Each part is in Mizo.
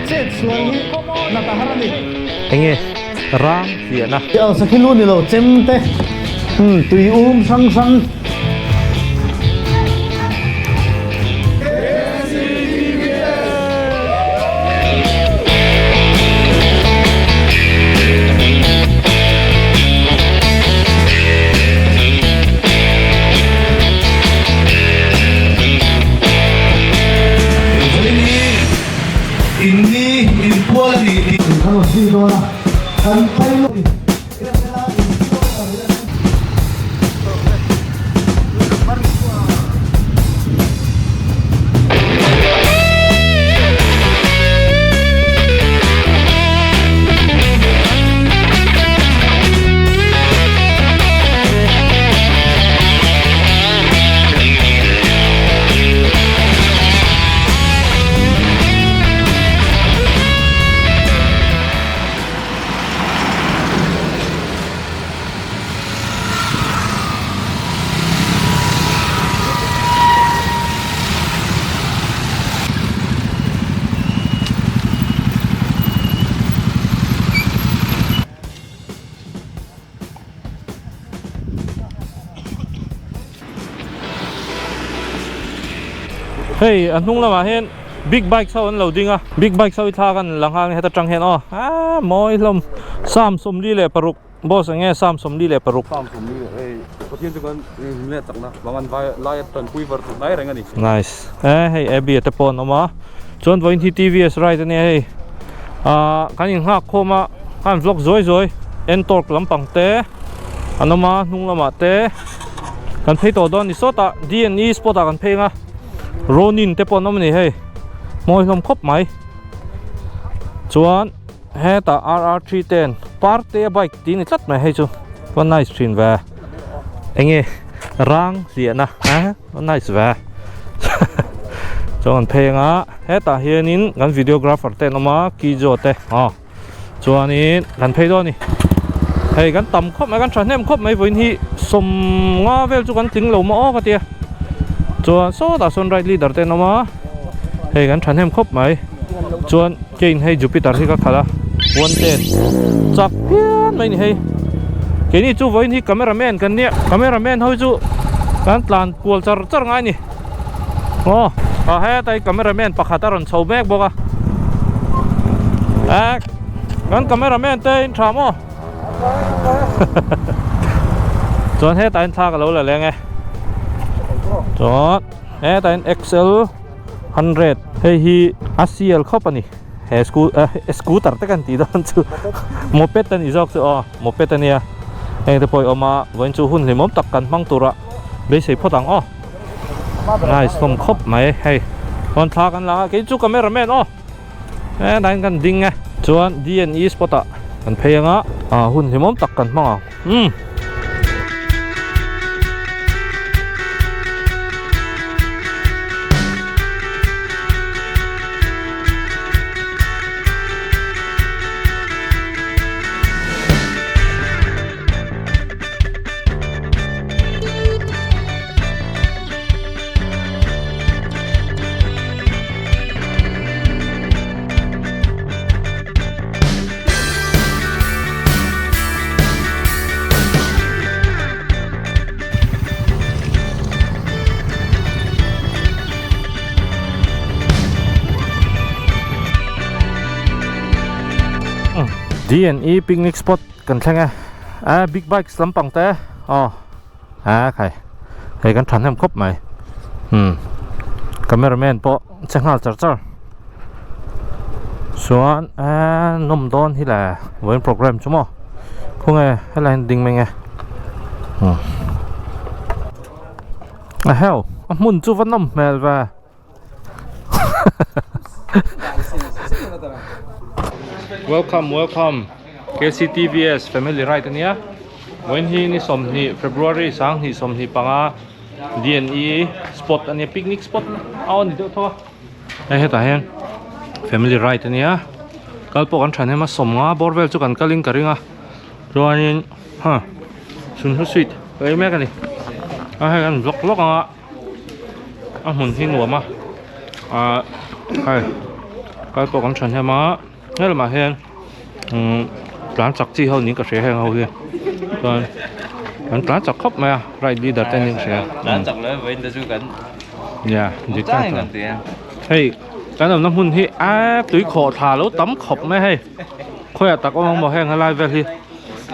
Chet sual hi nat a har a ni. Enge rang hliahna. Aw sakhi lu ni lo chem te tui um hrang hrang. Vawiin hi inni inpual a ni tih. Kan rawn zui dawn a, kan pilot in. Hei a hnung lamah hian big bike ho an lo ding a big bike ho hi thla kan la nghal heta tang hian aw aa mawi hlawm sam 46 boss eng nge sam 46 Sam 40 leh hei Pathian chu kan hlim leh chakna vang an vai lai a tanpui var tur hnai reng a ni. Nice e hei Abby a te pawh an awm a chuan vawiin hi TVS ride a nia hei ah kan inghak khawm a khan vlog zuai zuai Ntorq lampang te an awm a hnung lamah te kan phei tawh dawn a ni sawtah D and E spot ah kan phei ang a Ronin te pawh an awm a ni hei mawi hlawm khawp mai chuan hetah RR 310 parte a bike tih a ni tlat mai hei chu va nice thin ve enge rang hliahna a nice ve chuan kan phei ang a hetah hianin kan videographer te an awm a kijo te aw chuanin kan phei dawn a ni hei kan tam khawp mai kan thahnem khawp mai vawiin hi sawm nga vel chu kan tling lo maw aw ka tia chuan sawtah sawn right leader te an awm a hei kan thahnem khawp mai chuan kein hei Jupiter hi ka khalh a 110 chak phian mai a ni hei keini chu vawiin hi camera man kan nia camera man ho hi chu kan tlan kual char char ngai a ni. Aw a heta hi camera man pakhat a rawn chho mek bawk a eh kan camera man te in tha maw chuan hetah hian thla ka lo la leng e chuan hetah hian XL 100 hei hi a sial khawp a ni he scooter te kan tih dawn chu moped a ni zawk chu aw moped a nia heng te pawh hi a awm a vawiin chu hun hlimawm tak kan hmang tur a beisei phawt ang aw. Nice hlawm khawp mai hei rawn thla kan lang a kei chu camera man aw he tlaiin kan ding e chuan D and E spot ah kan phei anga ah hun hlimawm tak kan hmang ang umm. D and E picnic spot kan thleng e a big bikes lampang te aw a khai hei kan thahnem khawp mai umm camera man pawh che nghal char char chuan eee nawm dawn hi le vawiin programme chu maw khawnge helai hian ding mai nge umm a heu a hmun chu va nawm hmel ve. Welcome welcome KCTVS family ride ania vawiin hi ni 20 February 2025 D&E spot ania picnic spot a aw ni deuh tho a hei hetah hian family ride ania kal pawh kan thahnem a 50 bawr vel chu kan kalin ka ring a chuanin ha sunhlu sweet ka ei mek ani a hei kan vlog lawk anga. A hmun hi nuam a ah hei Kal pawh kan thahnem a he lamah hian umm tlan chak chi ho niin ka hria heng ho hi chuan an tlan chak khawp mai a ride leader te niin ka hria Tlan chak lo vawiin te chu kan nia dik chang tak in kan ti a. Hei kan awmna hmun hi a tui khawh thla lo tam khawp mai hei khawiah tak awm ang maw heng helai vel hi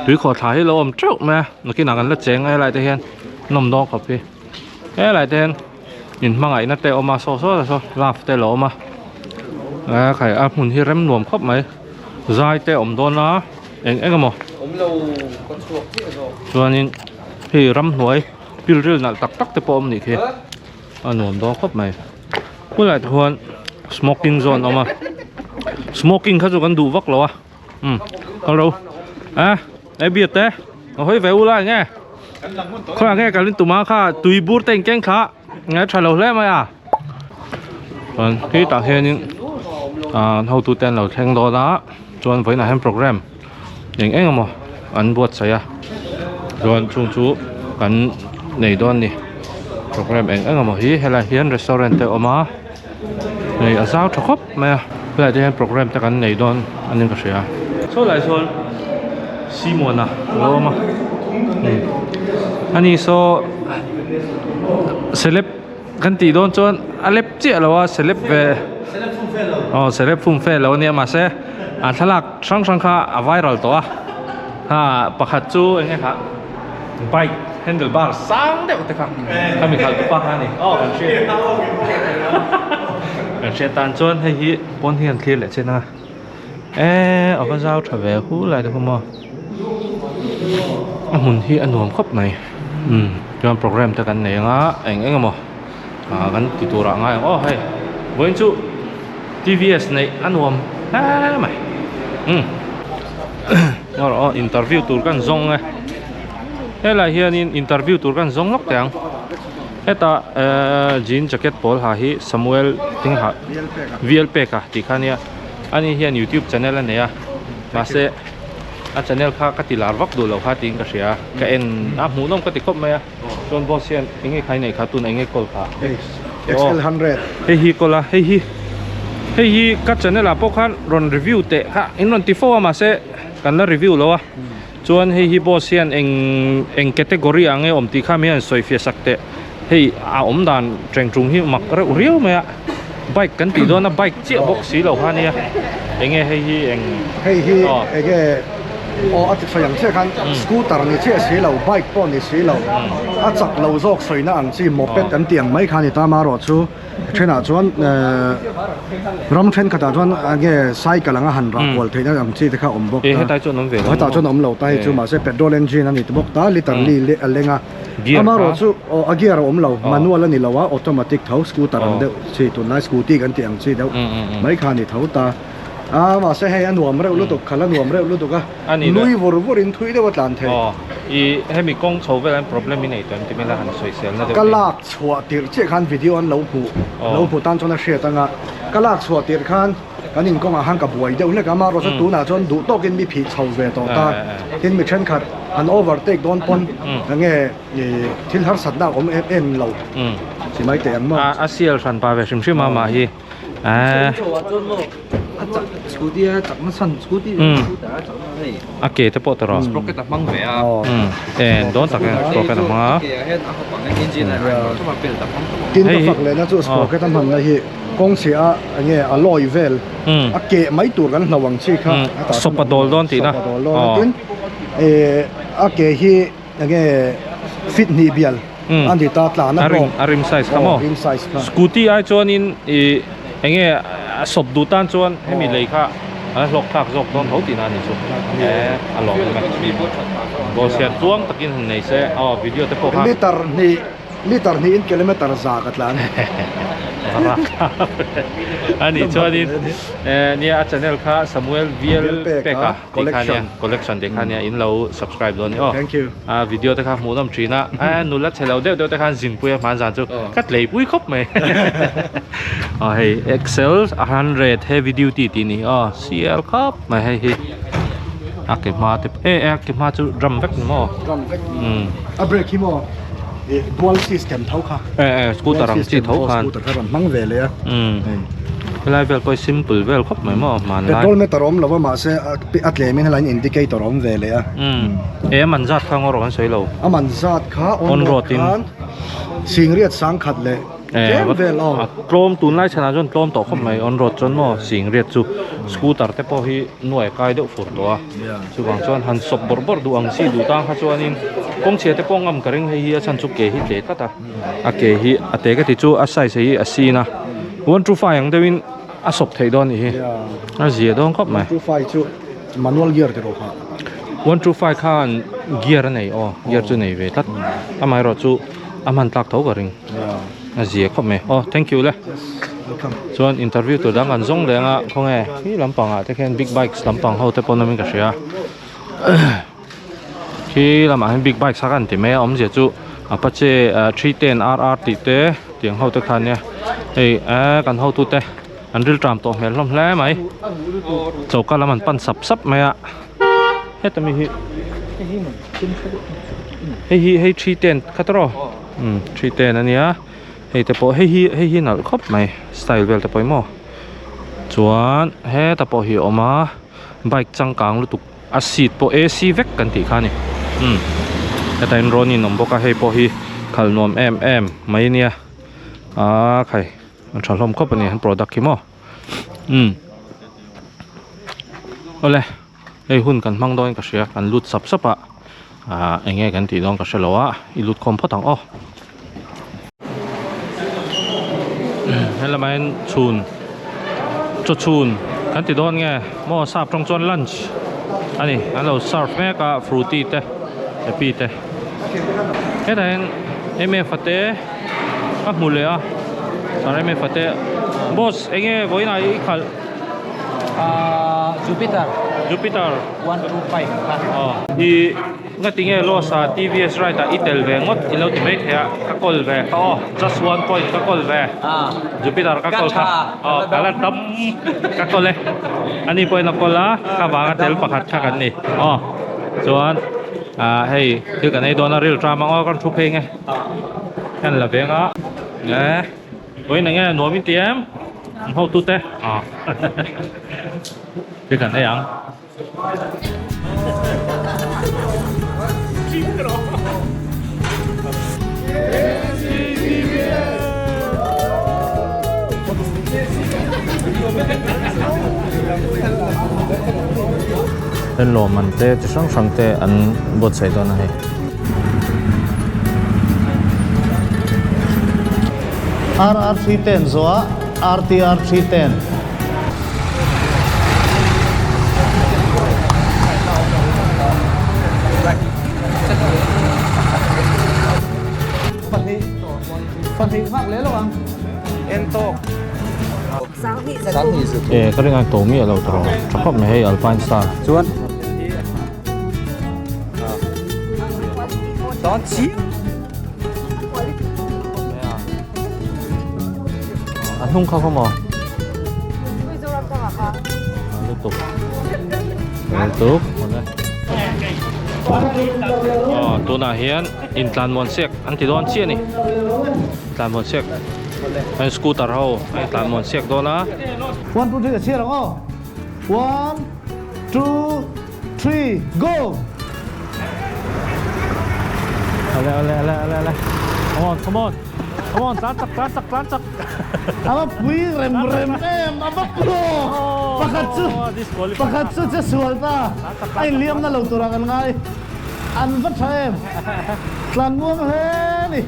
tui khawh thla hi lo awm teuh mai a nakinah kan la cheng a helai te hian nawm dawn khawp hi helai te hian in hmangaihna te a awm a saw saw saw love te lo awm a a khai a hmun hi rem nuam khawp mai zai te a awm dawn a eng eng emaw chuanin hei ramhnuai pilril nalh tak tak te pawh a awm nih khi a nuam dawn khawp mai khulai te khuan smoking zone a awm a smoking kha chu kan duh vak lo a umm kal ro a ei biak te a hawi ve ula eng nge khawiah nge kan tum a kha tui bur te in keng thla nge tha lo hle mai a chuan khi tah hianin ah hotu te an lo thleng dawn a chuan vawiinah hian program eng eng emaw an buatsaih a chuan chung chu kan nei dawn a ni program eng eng emaw hi helaiah hian restaurant te a awm a hei a zau tha khawp mai a helaiah te hian program te kan nei dawn a niin ka hria saw lai sawn Simona a lo awm a ani saw celeb kan tih dawn chuan a lep chiah lo a celeb ve aw celeb fum fe lo ania mahse a thlalak hrang hrang kha a viral tawh a ha pakhat chu eng nge kha bike handle bar sang deuh te kha khami khalh tu pa kha a ni aw kan hriat kan hriat tan chuan hei hi pawn hi an thlir leh chin a eee a va zau tha ve hu lai te pawh maw a hmun hi a nuam khawp mai umm chuan program te kan nei anga eng eng emaw ah kan ti tur ah ngai ang aw hei vawiin chu T V S neih a nuam hle mai umm aw interview tur kan zawng e helai hianin interview tur kan zawng lawk teh ang hetah ehh jean jacket pawl ha hi Samuel eng ha V L pek a tih kha ania ani hian youtube channel a nei a mahse a channel kha ka ti lar vak duh loh kha tiin ka hria ka en a hmuhnawm ka ti khawp mai a chuan boss hian eng nge kha i neih kha tun eng nge call kha XL100 hei hi call a hei hi hei hi ka channel ah pawh khan rawn review teh kha in rawn ti fo a mahse kan la review lo a chuan hei hi boss hian eng eng category ah nge awm tih kha mi hian sawi fiah sak teh hei a awm dan teng tung hi mak reuh riau mai a bike kan tih dawn a bike chiah bawk si lo kha nia eng nge hei hi eng hei hi eng nge aw a ti sawi ang chiah khan scooter ni chiah si lo bike pawh ni si lo a chak lo zawk sawina ang chi moped an tih ang mai kha a ni ta amaherawh chu Thenah chuan ehh ram thenkhatah chuan enge cycle anga han rah kual theihna ang chi te kha a awm bawk ta hetah chuan awm ve lo hetah chuan awm lo ta hei chu mahse petrol engine a ni ta bawk ta liter li a leng a amaherawh chu aw a gear a awm lo manual a ni lo a automatic tho scooter ang deuh chi tunlai scooty kan tih ang chi deuh mai kha a ni tho ta. A mahse hei a nuam reuh lutuk khalh a nuam reuh lutuk a nui vur vur in thui deuh a tlan thei. Aw i hemi kawng chho vel an problem i nei tawh em ti mai la han sawi sel na deuh Ka lak chhuah tirh chiah khan video an lo hmuh lo hmuh tan chuan a hriat anga ka lak chhuah tirh khan kan inkawngah khan ka buai deuh hlek a amaherawh chu tunah chuan duh tawkin mi phih chho ve tawh ta tin mi thenkhat han overtake dawn pawn enge i thil harsatna a awm em em lo chi mai teh ang maw. A sial hran pa ve hrim hrim a mah hi. A ke te pawh tawh sprocket a hmang ve a en dawn tak e sprocket a hmang a tin ka fak lehna chu sprocket a hmanna hi kawng chhia a enge a lawi vel a ke mai tur kan hlo ang chi kha sawpa dawl dawn tihna sawpa dawl dawn tin a ke hi Enge fit hnih bial a ni ta tlan a hlawk. A rim size kha maw? Rim size kha. Scooty ai chuanin ih enge a sawp duh tan chuan hemi lei kha a hlawk thlak zawk dawn tho tihna a ni chu. E a lawm em e. Boss hian tluang takin han nei se aw video te pawh kha. Liter hnih liter hnih in kilometer za ka tlan. A nih chuanin nia a channel kha Samuel VL Peka. Tih kha nia collection tih kha nia in lo subscribe dawn ni aw thank you a video te kha hmuh nawm thin a a nula chhe lo deuh deuh te khan zin pui a hman zan chu ka tlei pui khawp mai aw hei excel 100 heavy duty tih ni aw sial khawp mai hei hi a ke hma te e a ke hma chu drum vek ni maw drum vek a brake hi maw dual system tho kha e e scooter ang chi tho khan scooter kha rawn hmang ve leh a. Helai vel pawh hi simple vel khawp mai maw hmanlai. Petrol meter awm lo a mahse a tlemin helai in indicator awm ve leh a. Umm e a man zat kha ngaw rawh kan sawi lo. A man zat kha on road khan singriat sangkhat leh tlem vel aw. A tlawm tunlai chhanah chuan tlawm tawh khawp mai on road chuan maw singriat chu scooter te pawh hi nuai kai deuh fur tawh a chuvang chuan han sawp bawrh bawrh duh ang chi duh tang kha chuanin kawngchhia te pawh ngam ka ring hei hi a chhan chu ke hi tle tlat a. A ke hi a te ka ti chu a size hi a sin a 125 ang deuhin a sawp theih dawn anih hi a zia dawn khawp mai. 125 chu manual gear ti rawh kha. 125 khan gear a nei aw gear chu nei ve tlat amaherawh chu a hman tlak tho ka ring a zia khawp mai aw thank you le chuan interview tur dang an zawng leng a khawnge khi lampangah te khian big bikes lampang ho te pawn awmin ka hria. Khi lamah hian big bike sak an ti mai a awmzia chu apache 310 rr tih te tiang ho te kha ania hei eee kan hotu te an ril tram tawh hmel hlawm hle mai choka lam an pan sap sap mai a heta mi hi hei hi hei 310 kha tawh umm 310 ania hei te pawh hei hi hei hi nalh khawp mai style vel te pawh hi maw chuan heta pawh hi a awm a bike changkang lutuk. A seat pawh AC vek kan tih kha a ni umm hetah hian rawn in awm bawk a hei pawh hi khalh nuam em em mai ania aaa khai a tha hlawm khawp a ni an product hi maw umm awle hei hun kan hmang dawn in ka hria kan lut sap sap a ah eng nge kan tih dawn ka hrelo a i lut khawm phawt ang aw helamah hian chhun chaw chhun kan ti dawn nge maw sap tawng chuan lunch a ni an lo serve mek a frooti te happy te hetah hian mf a te ka hmu leh a sir mf a te boss eng nge vawiinah i khalh Ahh Jupiter Jupiter 125 kha aw i Nga tinge Losa TVS ride ah i tel ve ngawt i lo ti mai thei a, ka call ve kha aw, just one point ka call ve, Jupiter ka call kha aw ka la tam ka call e, ani pawhin a call a, ka vanga tel pakhat kha kan ni aw, chuan ah hei thil kan ei dawn a ril tram ang aw kan thu phei nge, kan la veng a, e vawiin enge nuam in ti em, an hotute aw thil kan ei ang. Lawmman te chi hrang hrang te an buatsaih dawn a hei. RR 310 zawhah RTR 310. E ka ringa to mi alo tawh tha khawp mai hei alpine star chuan A hnung kha khaw maw? Lutuk. Lutuk. Aw tunah hian intlanmuan siak an ti dawn chiah a ni. Intlanmuan siak. Heng scooter ho a intlanmuan siak dawn a. 1 2 3 a chhiar ang aw. 1 2 3 go! Ale ale ale ale ale. Come on come on. Come on tlan chak tlan chak tlan chak. Ava pui rem rem em ava phu pakhat chu pakhat chu che sual ta a inliam na lo turah kan ngai an va tha em tlan muang hle ni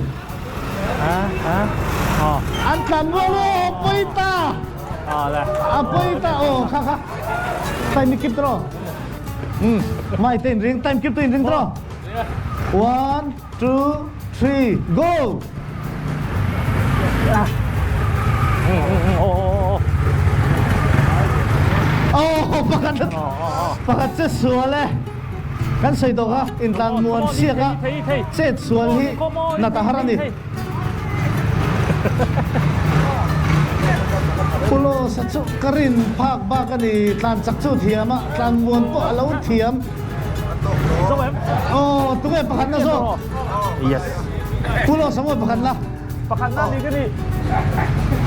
an tlan muang aw pawi ta a pawi ta aw kha kha time i keep tawh umm mai te inring time keep te inring tawh one two three go aw pakhat pakhat che sual e kan sawi tawh kha intlan muan siak a chet sual hi nat a har a ni Pulos a chu ka rin phak bak a ni tlan chak chu thiam a tlan muan pawh a lo thiam aw tunge pakhat na zawk Yes Pulos a mawi pakhat na pakhat na ni ka ni.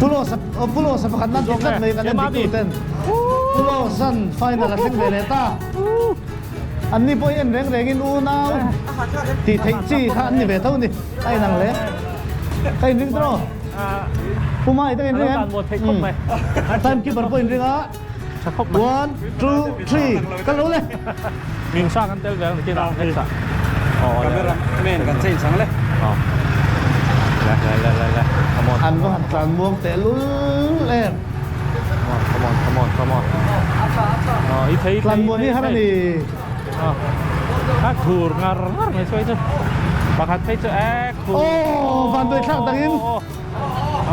Pulos a Pulos a pakhat nan ti tlat mai kan en dik tu ten. Pulos an final a thleng ve leh ta. An ni pawh hi en reng reng in unau tih theih chi kha an ni ve tho ni. A inang hle. Ka inring tawh. Pu Mai te ka inring em? Time keeper pawh inring a. One, two, three. Ka lo le. Min sa kan tel ve ang nikin ah next ah. Camera man kan change ang le. Le le le le le. Come on. An va han tlan muang teh lul em. Come on come on come on come on. I thei Tlan muan hi har a ni. A thur ngar ngar mai chu chu. Pakhat phei chu ek thur. Aw van duai thlak dangin.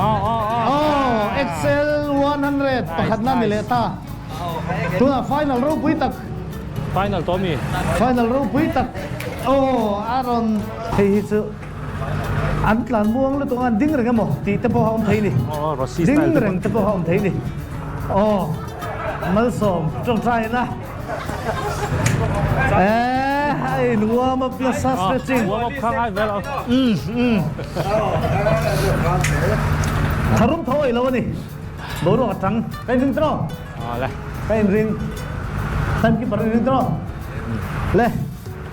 Aw Excel 100 pakhat na ni leh ta. Tunah final ropui tak. Final tawh mi? Final ropui tak. Aw a rawn hei hi chu an tlan muang lutuk a an ding reng emaw tih te pawh a awm thei ni. Ding reng te pawh a awm thei ni. Aw Malsawm tawngtaina. Eh a in warm up nasa stretching. Warm up kha ngai vel a. Um um. Tharum tho ei lo a ni. Boruak a tang. Ka inring tawh. Le. Ka inring. Time keeper in ring tawh. Le.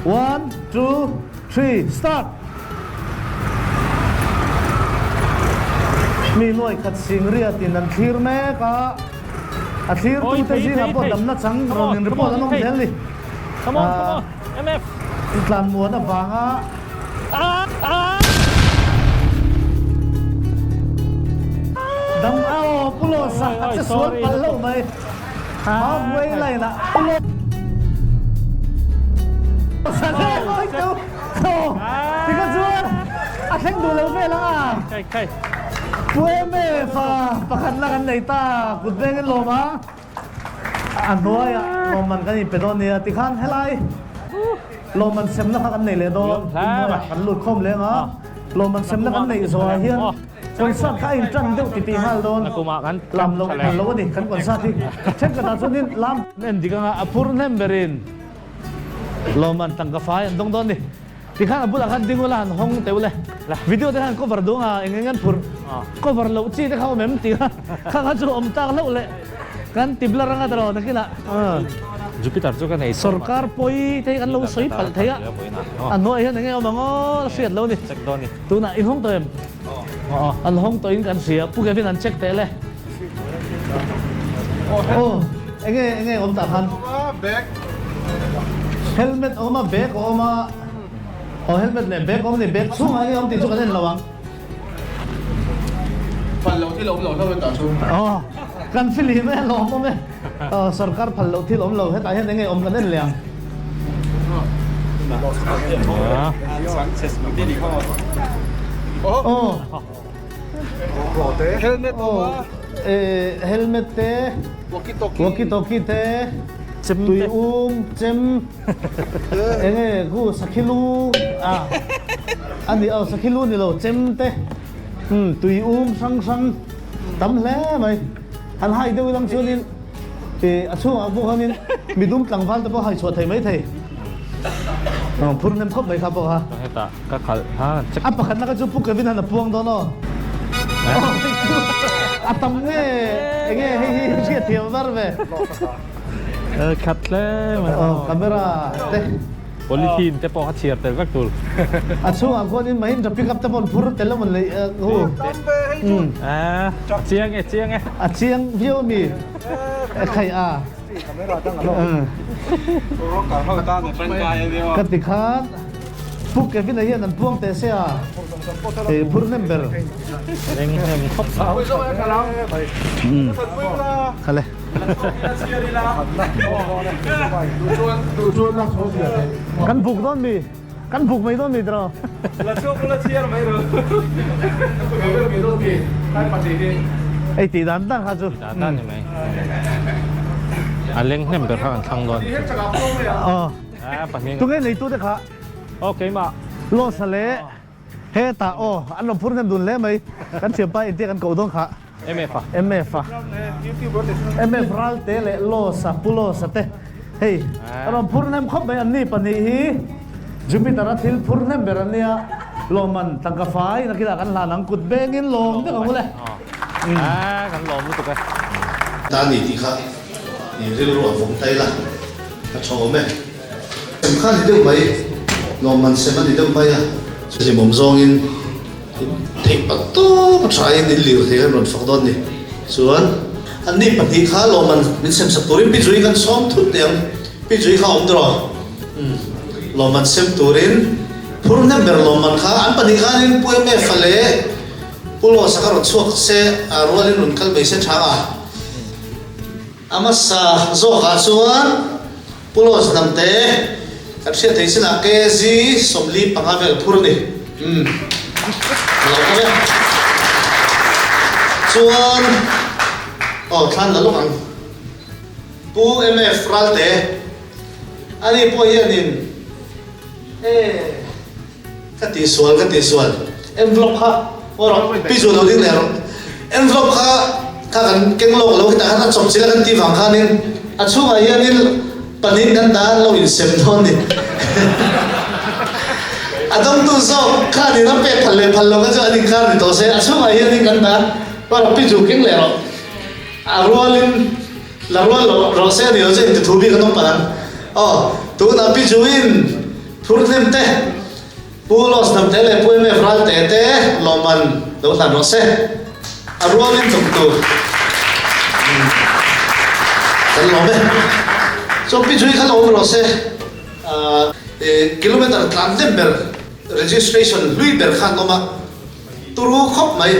One, two, three, start. Mi nuai khat sing riatin an thlir mek a. A thlirtute zingah pawh damna chang rawn in report an awm zel ni. Tlanmuan avanga dam aw Pu Lawsa a che sual palh loh mai. Halfway line ah Pu Lawsa leh ngawi teuh thaw tikha chuan a thleng duh lo vel ang a. Pu MF a pakhat la kan nei ta, kut vengin lawm a, a hnuaiah lawmman kan inpe dawn nia tikhan helai lawmman semna kha kan nei leh dawn, inhnuaiah kan lut khawm leng a, lawmman semna kan neih zawhah hian concert kha a intan deuh titih nghal dawn, lam loh phal loh a ni kan concert hi, thenkhatah chuanin lam en dik anga a phur hnem berin lawmman tangka fai an dawng dawn a ni. Tikhan a bulah khan ding ula han hawng teuh le. Video te khan cover duh anga eng eng an phurh. Cover loh chi te kha awm em tih kha kha kha chu awm tak hlauh leh kan ti blur anga tawh nakinah. Jupiter chu ka nei tawh. Sorkar pawi te hi kan lo sawi palh thei a, a hnuaiah hian eng nge awm ang aw la hriat lo ni. Tunah in hawng tawh em? An hawng tawh in kan hria. Pu Kevin an check teh le. Aw eng nge eng nge awm tah khan? Helmet a awm a, bag a awm a. Aw helmet leh bag a awm a ni. Bag chhungah eng nge awm tih chu kan en lo ang. Phal loh thil awm lo hlauh e tah chu. Aw kan filim e lawm awm e. Aw sorkar phal loh thil awm lo hetah hian eng nge awm kan en leh ang. Aw. Helmet awm a. Helmet te. Walkie talkie. Walkie talkie te. Tui um chem. Eng nge khu sakhi lu a a ni aw sakhi lu ni lo chem te. Tui um hrang hrang tam hle mai. Han hai deuh ilang chuanin ih a chhungah pawh khanin midum tlangval te pawh hai chhuah thei mai thei. Phur hnem khawp mai kha pawh kha. Hetah ka khalh ha check. A pakhatna kha chu Pu Kevin han a puang dawn aw. A tam nge enge hei hi hriat thiam var ve. Khat hle mai. Aw camera te. Polythene te pawh kha chhiar tel vek tur. A chhungah khuanin Mahindra pickup te pawh an phur tel a mawn lei hu. A chiang e chiang e. A chiang viau a mi khaih a. Ka ti khan Pu Kevin a hian an puang teh se a phur hnem ber. Eng hnem khawp au. Khale. Kan buk dawn mi kan buk mai dawn mi tiraw. Ei tih dan dan kha chu. Dan dan ni mai. A leng hnem ber kha kan thlang dawn. Aw. Tunge neitu te kha. Aw keimah. Loss a leh. Hetah aw an rawn phur hnem dun hle mai. Kan thianpa intia kan koh dawn kha. MF a. MF a. MF Ralte leh Losa, Pu Losa te hei a rawn phur hnem khawp mai. Anni pahnih hi Jupiter a thil phur hnem ber an nia. Lawmman tangka fai nakinah kan hlan ang kut bengin lawm vek ang u le. A kan lawm lutuk e. Ta ni tih kha i rilru a vawng ta ila ka tha awm e. Sem kha a ni deuh mai, lawmman sem a ni deuh mai a. Hlimawm zawngin theih pat tawp a tha in in lir thei khan rawn fak dawn ni. Chuan anni pahnih kha lawmman min sem sak turin Pi Zui kan sawm thut teh ang. Pi Zui kha awm rawh. Lawmman sem turin phur hnem ber lawmman kha an pahnih khanin Pu MF a leh Pu Lawsa kha rawn chhuak se a rualin rawn kal mai se tha a. A hmasa zawkah chuan Pu Laws hnamte kan hriat thei sinah KZ 45 vel phur a ni. Umm. A lo awm e. Chuan aw thlan la lawk ang. Pu MF Ralte ani pawh hianin e Ka tihsual, ka tihsual. Envelope kha aw rawh, pi chu lo ding leh rawh. Envelope kha kha kan keng lawk lo hetah khan a chawp chilh a kan tih vang khanin a chhungah hianin pahnih kan dah an lo insem dawn ni. A dawngtu zawk khanin a pek phal leh phal lo kha chu an inkar ni tawh se, a chhungah hianin kan dah aw rawh, pi chu keng leh rawh. A rualin la rual loh rawh se a ni lo chu intithu bik an awm palh ang. Aw, tunah pi chuin. Phur hnem te, Pu Los Hnamte leh Pu MF Ralte te lawmman lo hlan rawh se. A rualin chawm tur kan lawm e. Chuan Pi Chui kha lo awm rawh se. Kilometer tlan hnem ber registration hlui ber khan awm a, turu khawp mai.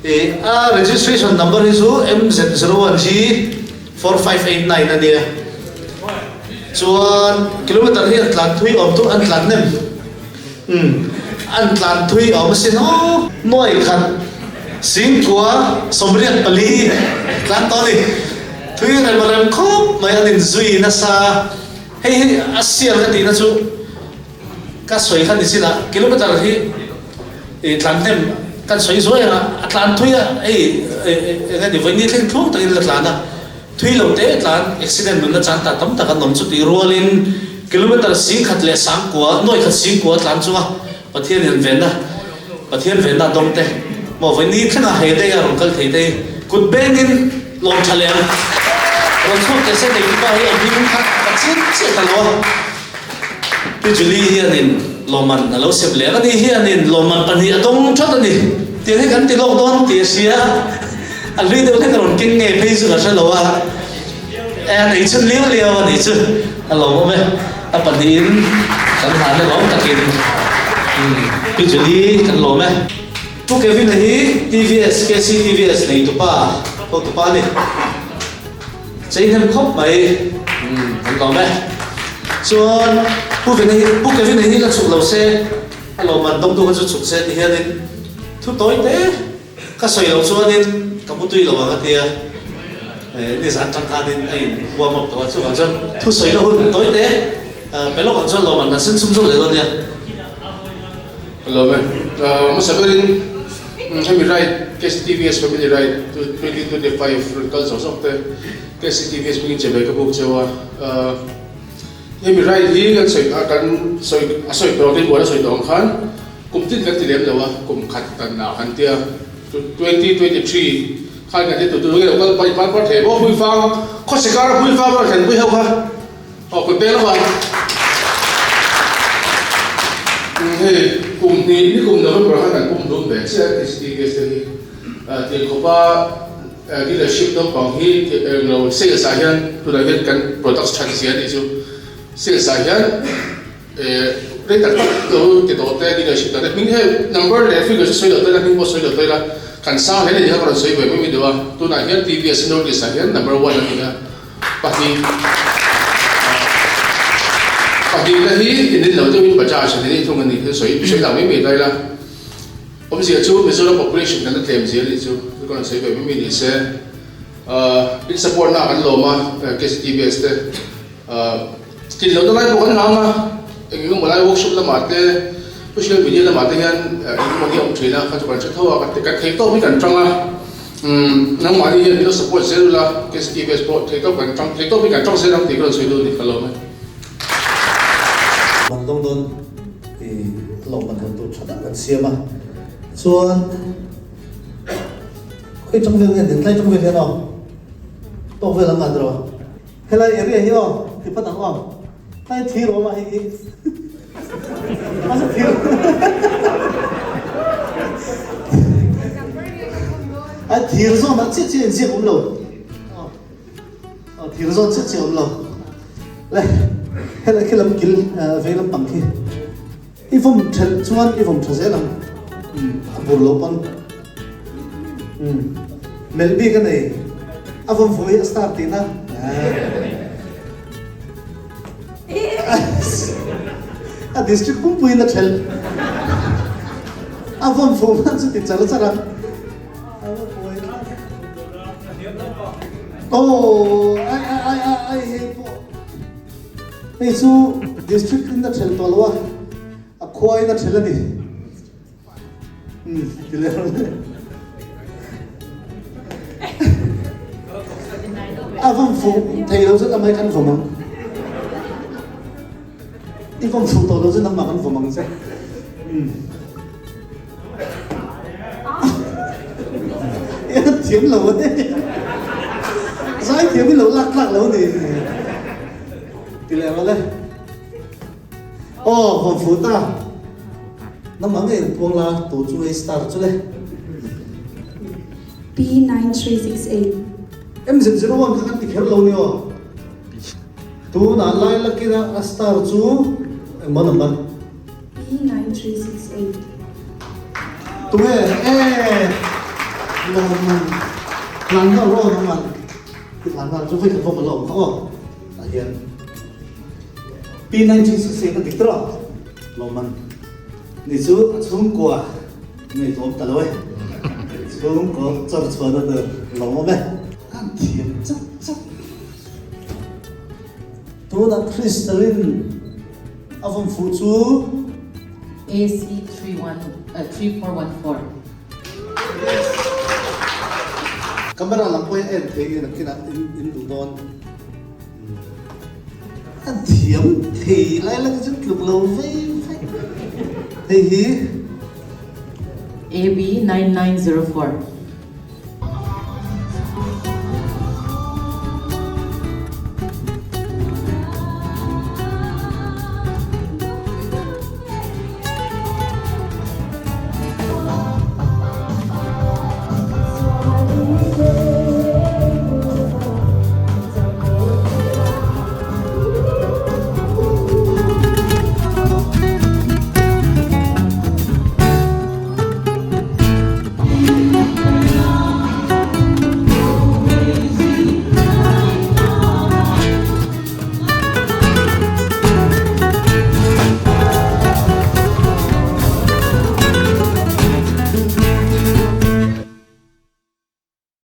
A registration number hi chu MZ01G 4589 a nia. Chuan kilometer hi an tlan thui awm chu an tlan nem. Umm an tlan thui awm asin aw. Nuai khat singkua 84 tlan tawh a ni. Thui rem rem khawp mai an inzui nasa. Hei hi a sial ka tihna chu ka sawi kha ni chin ah kilometer hi i tlan hnem kan sawi zuai ang a, a tlan thui a hei eng emaw vawi ni thleng thlung takin la tlan a. Thui lo te tlan accident nunna chan ta tam tak an awm chu tih rualin kilometer 10,000 leh 9,000, 4,000 singkua tlan chunga Pathian in venna, Pathian venna a dawng te maw vawi ni thlengah he day a rawn kal thei te hi kut bengin lawm tha leh ang. Rawn chhuak teh se nei tupa hi a hming kha ka chiang chiah ta lo a. Pi Julie hianin lawmman a lo sem leh ang a ni hianin lawmman pahnih a dawng that a ni. Tiang hi kan ti lawk dawn tih a hria. A hlui deuh hlek a rawn keng nge phei chu ka hre lo a, e a nei chhun liau liau a nih chu a lo awm e. A pahnihin kan hlan e lawm takin Pi Julie kan lawm e. Pu Kevin-a hi TVS, KCTVS neitupa, hotupa a ni. Chei hnem khawp mai kan lawm e. Chuan Pu Vena hi, Pu Kevin-a hi la chhuk lo se, a lawmman dawngtu kha chu chhuk se ti hianin thu tawi te ka sawi loh chuanin ka mutui lo ang a tia. Nizan tang khanin a in warm up tawh a, chuvang chuan thu sawi na hun tawi te pe lawk ang chuan lawmman kan sen chhum zawk leh dawn nia. Ka lawm e. Hmasa berin hemi ride KCTVS Family Ride 2025 rawn kal zawk zawk te KCTVS hmingin che ve ka buk cheu a. Hemi ride hi kan sawi kan sawi a sawi tawh ang buan a sawi tawh ang khan kum tin kan ti lem lo a, kum khat tan ah kan tia 2023 khan kan ti tu tu nge lo kal paih par par thei maw Huifang khawsikar Huifang rawn thlenpui ho kha. Aw kut peng lawk ang. Hei kum hnih ni kum November khan kan pum hlum ve chiah a KCTVS te hi. Tiang khawpa dealership naupang hi englo sales ah hian tunah hian kan products that zia anih chu. Sales ah hian rei tak tak lo ti tawh te dealership dang te hming hei number leh figure chu sawi lo ta ila hming pawh sawi lo ta ila kan sang hle ni kha ka rawn sawi ve mai mai deuh a. Tunah hian TVS North East ah hian number one a ni a. Pahnih Pahnihna hi in lo deuhin Bajaj an inei thung a ni hi sawi sawi dang mai mai ta ila. Awmzia chu Mizoram population kan la tlem zel nih chu ka rawn sawi ve mai mai ni se. In support na kan lawm a KCTVS te tlin lohna lai pawh kan hlang a, eng eng emaw lai workshop lamah te social media lamah te hian eng emaw hi a awm thin a, kha chu kan hre tho a, kan theih tawp hi kan tang a. Umm nangmahni hian min lo support zel ula, KCTVS pawh theihtawp kan tang theihtawp hi kan tang zel ang tih ka rawn sawi duh a ni ka lawm e. Man dawng dawn i lawmman dawn tur tha tak kan siam a, chuan Khawi tang vel nge tlai tang vel hian aw tawk vel ang ngan rawh. Helai area hi aw ti phat ang aw. Tlai thir awm a hei hi. Asa thir. A thir zawn ah chiah chiah inziak awm lo. Aw thir zawn chiah chiah awm lo. Le helai khi lam kil vei lampang khi. I vawm thelh chuan i vawm tha zel ang. Umm a bur lo pawn. Umm melh bik a nei. A vawm fuh hi a star tihna. A district pumpuiin a thelh. A vawm fuh hman chu ti char char a. Aw ai ai ai ai ai hei pawh. Hei chu district in a thelh tawh lo a, a khua in a thelh a ni. Umm ti leh rawh le. A vawm fuh thei lo chu amai kan vawm ang. I vawm fuh tawh lo chu nangmah kan vawm ang che. Umm. I han thiam lo a ni. Zai thiam i lo lak tlak lo a ni. Ti leh rawh le. Aw, vawm fuh ta. Nangmah ngei in puang la, tu chu ei star chu le. P9368. MZ01 kha kan ti kher lo ni aw. Tunah lai lakin a star chu engmaw number? P9368. Tunge e lawm hlan nghal rawh nang an ti hlan nghal chu vei khat vawm a la awm kha aw tah hian P9368 a dik tawh lawm an ni chu a chhungkua ngaihtuah awm ta lo e chhungkaw chawr chhuahna tur lawm awm e an thiam chak chak tunah Crystalline A vawm fuh chu. AC 3414. Camera lam pawh hi a en thei nen nakinah in duh dawn. An thiam thei lai lang chu tluk lo vei vek. Hei hi. AB 9904.